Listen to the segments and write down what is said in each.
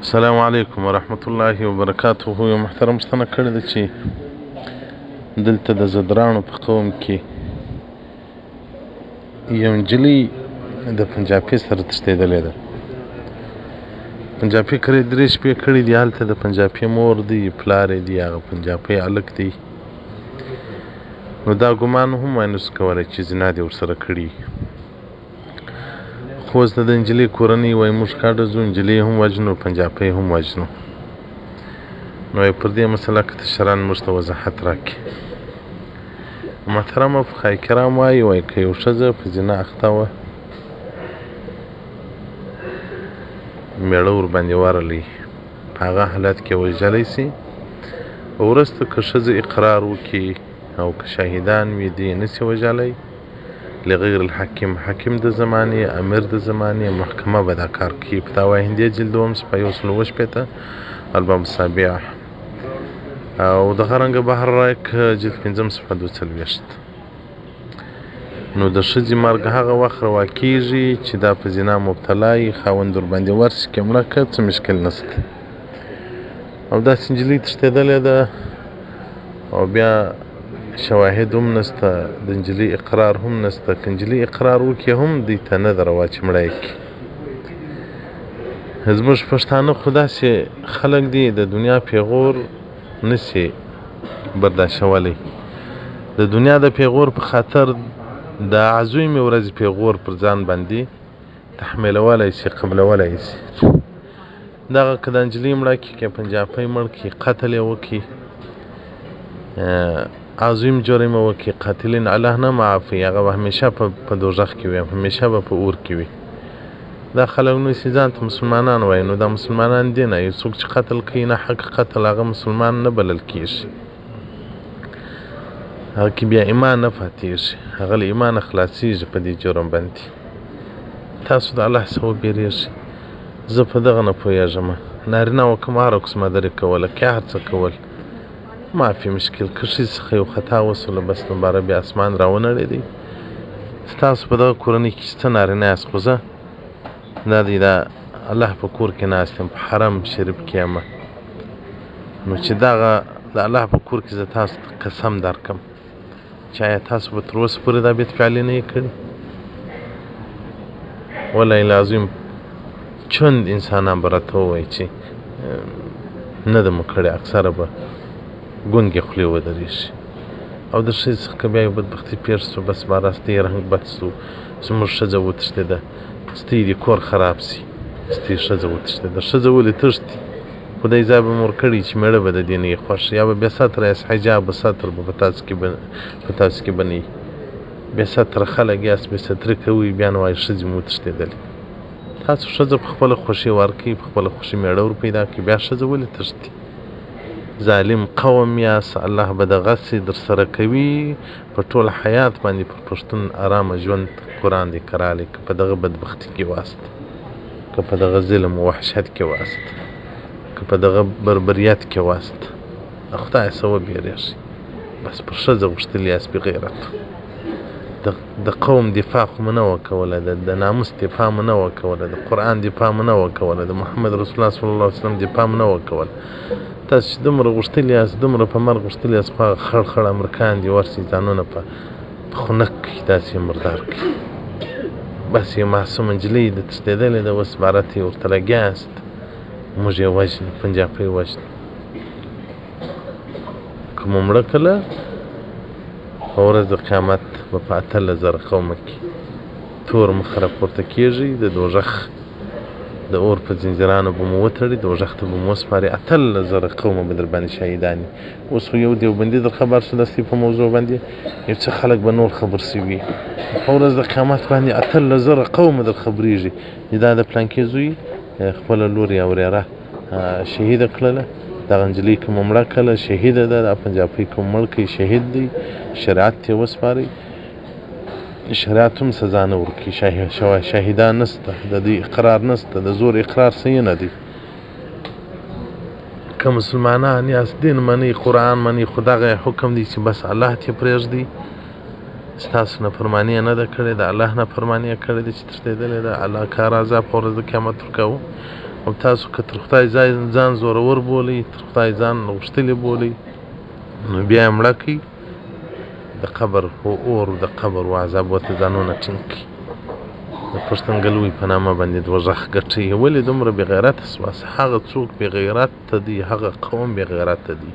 السلام علیکم ورحمت الله وبرکاته. یو محترم پوښتنه کړې ده چې دلته د ځدراڼو په قوم کې یو نجلۍ د پنجابي سره تښتېدلې ده. پنجابي کرې درې شپې کړې دي، هلته د پنجابي مور دی، پلار یې دی، هغه پنجابی هلک دی. نو دا ګمان هم وای نشو کولی چې زنا دې ورسره کړي. خو اوس د نجلۍ کورنۍ وایي موږ کډه ځو، نجلۍ هم وژنو، پنجابی هم وژنو. نو یې پر دې مسله که تشران موږ ته وضاحت راکړي. محترمه فقهای کرام وایي، وایي که یو ښځه په زنا اخته وه، مېړه ورباندې ورغلی، په هغه حالت کې وژلی سي. وروسته که ښځه اقرار وکړي او که شاهدان وي، دی یې نسي وژلی. لغیر الحاکم، حاکم د زمانې، امیر د زمانې، محکمه به دا کار کوي. فتاوی هندیه جلد دوم صفحه 167، الباب السابع، او دغه رنګه بحر رایق جلد پنځم صفحه 42. نو د ښځې مرګ هغه وخت روا کیږي چې دا په زنا مبتلا وي، خاوند ورباندې ورشي که مړه که څه مشکل نشته. او داسې نجلۍ تښتېدلې ده او بیا شواهد هم نشته، د نجلۍ اقرار هم نشته. که نجلۍ اقرار وکړي هم دوی ته نه ده روا چې مړه یې کړي. زموږ پښتانه خو داسې خلک دي، د دنیا پیغور نشي برداشتولی. د دنیا د پیغور په خاطر د عظیمې ورځې پیغور پر ځان باندې تحمیلولی شي، قبلولی شي. دغه که د نجلۍ مړه کړي، که پنجابی مړ کړي، قتل یې وکړي، عظیم جرم یې وکړي، قاتلین الله نه معافوي، هغه به همیشه په دوزخ کې وي، همیشه به په اور کې وي. دا خلک نو چې ځان ته مسلمانان وایي، نو دا مسلمانان دي نه. یو څوک چې قتل کوي، نه حق قتل، هغه مسلمان نه بلل کېږي، هغه کې بیا ایمان نه پاتېږي، هغه له ایمانه خلاصېږي په دې جرم باندې. تاسو د الله څخه وبېرېږئ. زه په دغه نه پوهېږم، نارینه و که هره قسمه درې کوله، که هر څه کول، معافي مشکل. که ښځې څخه یو خطا وسوله، بس دوباره بیا اسمان راونړېدی. ستاسو په دغه کورنۍ کې چې څه نارینه یاست، خو زه دا دی دا الله په کور کې ناست یم، په حرم شریف کې یم. نو چې دغه د الله په کور کې زه تاسو ته قسم درکم چې آیا تاسو به تر اوسه پورې دا بیت فعلي نه یې کړي؟ والله العظیم چند انسانان به راته ووایي چې نه ده مو کړې، اکثره به ګونګې خولې ودرېږي. او د ښځې څخه که بیا یو بدبختي پېښ سو، بس بارس دی رنګ بد سو، زموږ ښځه وتښتېده، ستۍ دې کور خراب سي، ستۍ ښځه وتښتېده. ښځه ولې تښتي؟ خدای ځای به مو ورکړی چې مېړه به د دې نه وي خوښ، یا به بې ستره یاست، حجاب به ستر به په تاسو کې به نه وي. بې ستره خلک یاست، بې ستري کوئ، بیا نو وایي ښځې مو وتښتېدلې. تاسو ښځه په خپله خوښي ورکړئ، په خپله خوښي مېړه ور پیدا کړئ، بیا ښځه ولې تښتي؟ ظالم قوم یاست، الله به دغسې درسره کوي. په ټول حیات باندې پر پښتون ارامه ژوند قرآن دی کرالی، که په دغه بدبختي کې واست، که په دغه ظلم و وحشت کې واست، که په دغه بربریت کې واست، د خدای څخه وبېرېږئ. بس پر ښځه غوښتلي یاست بې غیرتو. د قوم دفاع خو مو نه وه کوله، د ناموس دفاع مو نه وه کوله، د قرآن دفاع مو نه وه کوله، د محمد رسول الله صلی الله علیه وسلم دفاع مو نه وه کوله. تاسو چې دومره غوښتلي یاست، دومره په مرګ غوښتلي یاست، خو هغه خړ خړ امریکان دي ورسئ ځانونه په خنک کړئ، داسې یې مردار کړئ. بس یو معصومه نجلۍ ده تښتېدلې ده، اوس بارت یې ورته لګیا یاست، موږ یې وژنو، پنجابۍ وژنو. که مو مړه کړله، په ورځ د قیامت به په 18,000 قومه کې تور مخ راپورته کېږي، د دوزخ د اور په ځنځیرانو به مو وتړي، دوزخ ته به مو وسپاري. 18,000 قومه به در باندې شهیدان وي. اوس خو یو دیوبندي در خبر شو داسې په موضوع باندې، یو څه خلک به نور خبر سوي. په ورځ د قیامت باندې 18,000 قومه در خبرېږي چې دا د پلانکي زوی خپله لور یا ورېره شهیده کړله، دغه نجلۍ که مو مړه کړله شهیده ده، دا پنجابۍ که مو مړ کړي شهید دی، شریعت ته یې وسپارئ. شریعت هم سزا نه ورکوي، شاهدان نشته، د دوی اقرار نشته، د زور اقرار صحیح نه دی. که مسلمانان یاست، دین منئ، قرآن منئ، خو دغه حکم دی چې بس الله ته پرېږدئ. ستاسو نافرماني یې نه ده کړې، د الله نافرماني یې کړې ده چې تښتېدلې ده. الله کار عذاب په ورځ د قیامت ورکاوه. او تاسو که تر خدای ځای ځان زورور بولئ، تر خدای ځان غوښتلي بولئ، نو بیا یې مړه کړئ، د قبر اور د قبر و عذاب ورته ځانونه ټینګ کړئ. د پښتونګلوۍ په نامه باندې دوږخ ګټئ. ولې دومره بې غیرته سواست؟ هغه څوک بې غیرته دی، هغه قوم بې غیرته دی،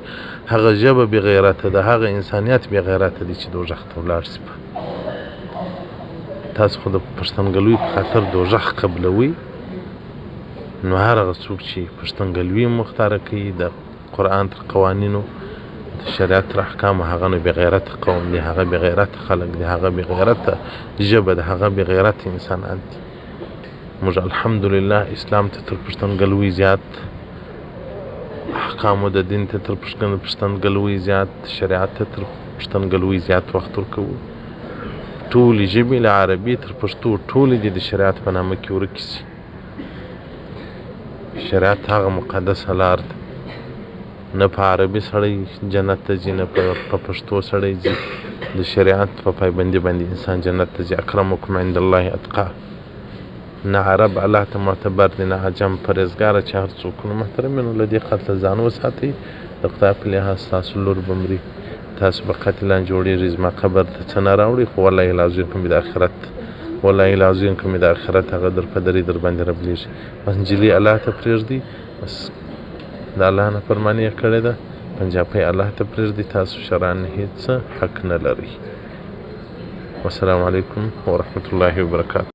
هغه ژبه بې غیرته ده، هغه انسانیت بې غیرته دی چې دوږخ ته ولاړ سي. تاسو خو د پښتونګلوۍ په خاطر دوږخ قبلوئ، نو هر هغه څوک چې پښتونګلوي مختاره کوي د قرآن تر قوانینو، د شریعت تر احکامو، هغه نو بې غیرته قوم دی، هغه بې غیرته خلک دی، هغه بې غیرته ژبه ده، هغه بې غیرته انسانان دي. موږ الحمدلله اسلام ته تر پښتونګلوۍ زیات، احکامو د دین ته تر پښتونګلوۍ زیات، شریعت ته تر پښتونګلوۍ زیات وخت ورکوو. ټولې ژبې له عربي تر پښتو ټولې دې د شریعت په نامه کې ورکې سي. شریعت هغه مقدسه لار ده، نه په عربي سړی جنت ته ځي، نه په پښتو سړی ځي. د شریعت په پایبندي باندې انسان جنت ته ځي. اکرمکم عند الله اتقا. نه عرب الله ته معتبر دی، نه عجم پرهېزګاره چې هر څوک. نو محترمینو له دې قتله ځان وساتئ، د خدای په لحاظ ستاسو لور به مري، تاسو به قاتلان جوړېږئ، زما قبر ته څه نه راوړئ، خو والله العظیم که مې د آخرت، والله العظیم که مې د آخرت هغه در په درې در باندې ربلېږي. بس نجلۍ الله ته پرېږدئ، بس د الله نه فرماني یې کړې ده، پنجابۍ الله ته پرېږدئ، تاسو شرعاً هېڅ حق نه لرئ. والسلام علیکم ورحمة الله وبرکاته.